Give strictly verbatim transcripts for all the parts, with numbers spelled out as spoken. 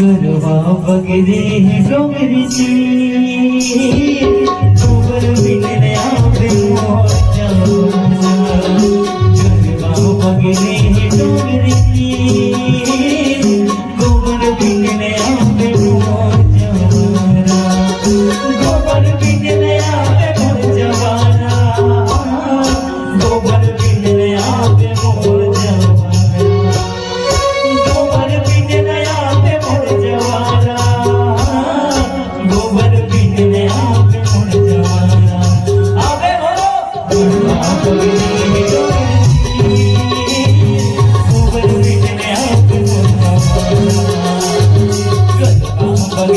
गरवा बगरे डोंगरी जी, गोबर बिनने आवे मोर जवारा। गरवा बगरे डोंगरी जी, गोबर बिनने आवे मोर जवारा। गोबर बिनने आवे मोर जवारा। गोबर बिनने आवे मोर जवारा। गोबर बिनने आवे मोर जवारा। गोबर बिनने आवे मोर जवारा। आवे हो। गोबर बिनने आवे मोर जवारा। गोबर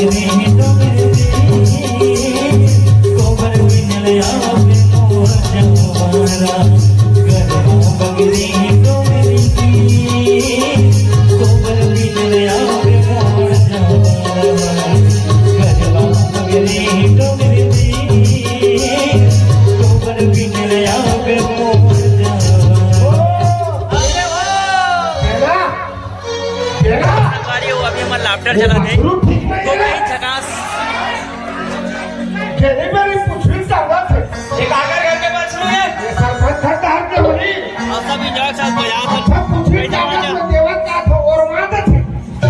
बिनने आवे मोर जवारा। संगवारी हो, अभी हमर लाफ्टर चलत हे। तो कहीं झकास। जेने मेरी पुछरी चाहत हे। ये काकर घर के पास में है? ये सरपंच सरदार के होनी। और सब enjoy के साथ बजाओ सब। अच्छा, पुछरी चाहत हे, देवत का था और माता थे।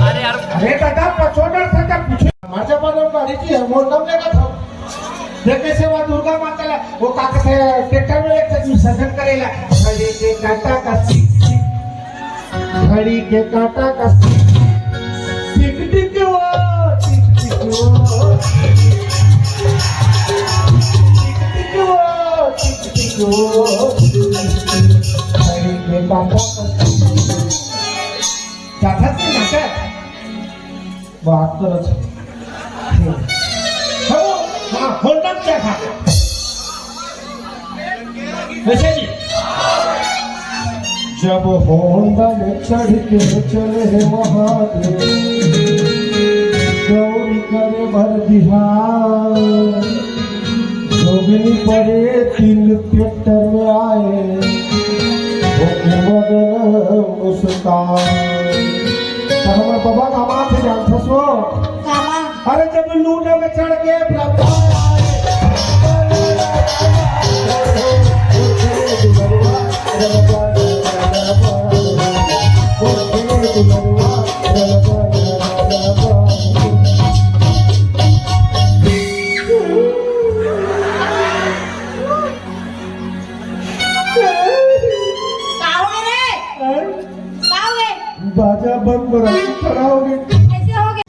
अरे यार। अरे दादा, पचोडर से जब पुछरी। हमारे जमाने में गाड़ी की है, मोर कम लेगा था। देख कैसे वहाँ दुर्गा माता ला, वो का कहते हैं, ट्रैक्टर में लेके विसर्जन करेला। घड़ी के कांटा का टिक टिक, घड़ी के कांटा का टिक टिक वो, टिक टिक वो, टिक टिक वो, टिक टिक वो, घड़ी के कांटा का टिक। क्या था, क्या था? बात तो रच। हेलो, हाँ, होल्डअप क्या था? वैसे जी, जब होंडा में चढ़ के चले हे महादेव, गौरी करे भर बिहार, जोगिनी पड़े तीन ट्रैक्टर में आए, होके मगन मुस्कान। तो हमारे बाबा का बात है, जानते सो? कामा। अरे जब लूना में चढ़ के ब्रह्मा का होगे रे? का होगे? बाजा बंद करो, खड़ा हो गए। कैसे हो गए?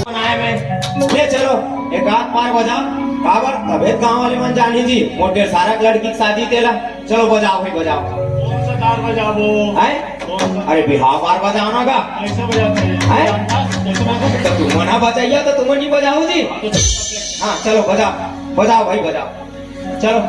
बनाए में। ले चलो, एक आध बार बजा। काबर? तभे त गांव वाले मन जानही जी, मोर डेढ़ सारा के लड़की के शादी तेला। चलो बजाओ भाई, बजाओ। कौन सा तार बजाबो? हैं? कौन सा? अरे बिहाव बार बजाओ ना गा। कैसे बजाते हैं? हैं? कैसे बजाते हैं? तो तुमन हा बजाइया तो तुमन ही बजाओ जी। हाँ, तो चलो, हाँ, चलो बजाओ, बजाओ भाई बजाओ, चलो।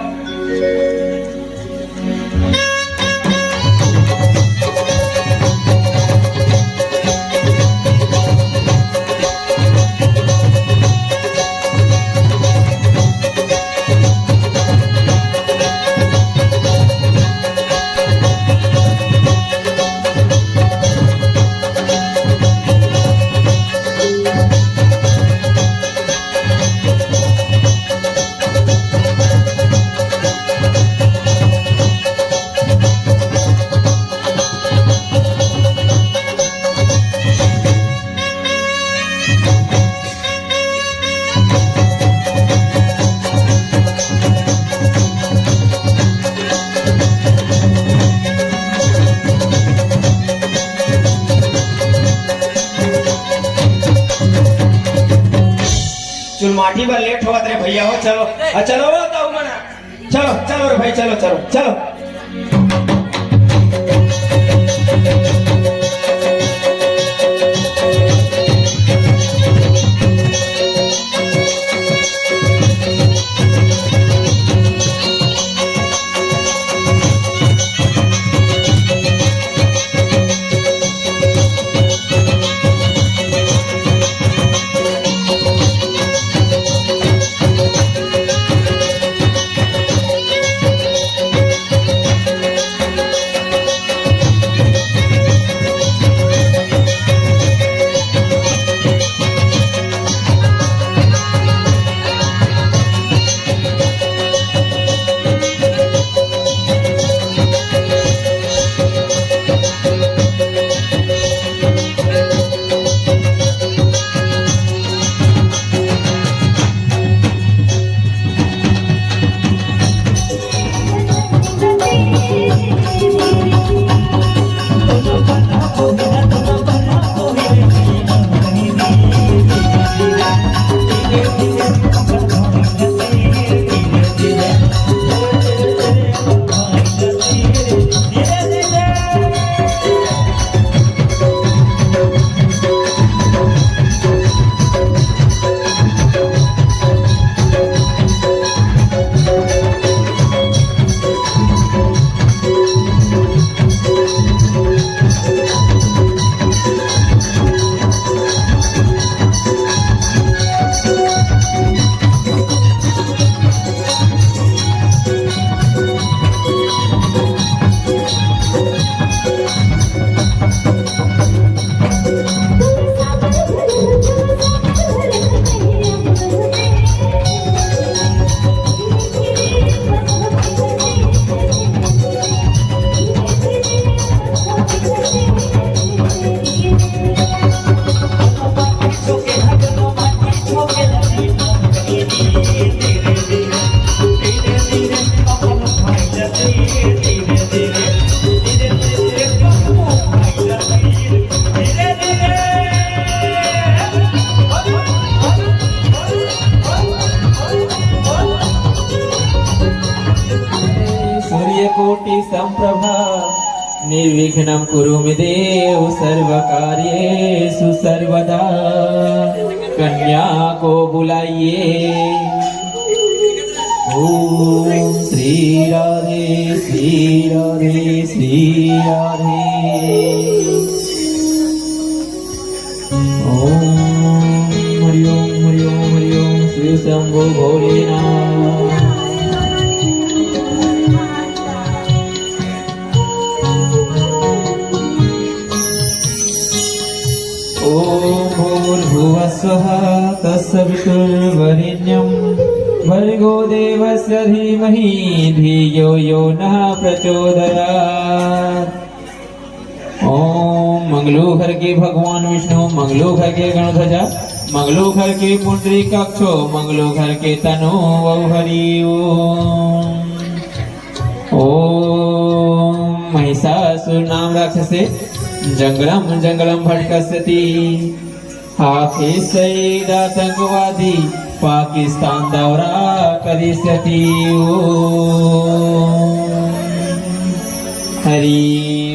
पार्टी बर लेट होवत रे भैया हो, चलो। आ, चलो वो ताऊ मना, चलो, चलो रे भाई, चलो, चलो, चलो। सूर्यकोटि संप्रभा, निर्विघ्नं कुरु मे देव, सर्वकार्येषु सर्वदा। कन्या को बुलाइए। ओम श्री राधे, श्री राधे, श्री राधे। ओम हरि ओम, हरि ओम, हरि ओम, श्री शंभो भोलेनाथ। ओम भूर्भुवः स्वः तत्सवितुर्वरेण्यं भर्गो देवस्य धीमहि धियो यो नः प्रचोदयात्। ओम मंगलू घर के भगवान विष्णु, मंगलू घर के गणध्वजा, मंगलू घर के पुंडरीकाक्षो, मंगलू घर के तनू वौ हरि ओम। ओम महिषासुर नाम राक्षसे जंगलम जंगलम भटकस्यति। हाफिज सईद आतंकवादी पाकिस्तान दौरा करिष्यति। ओम हरि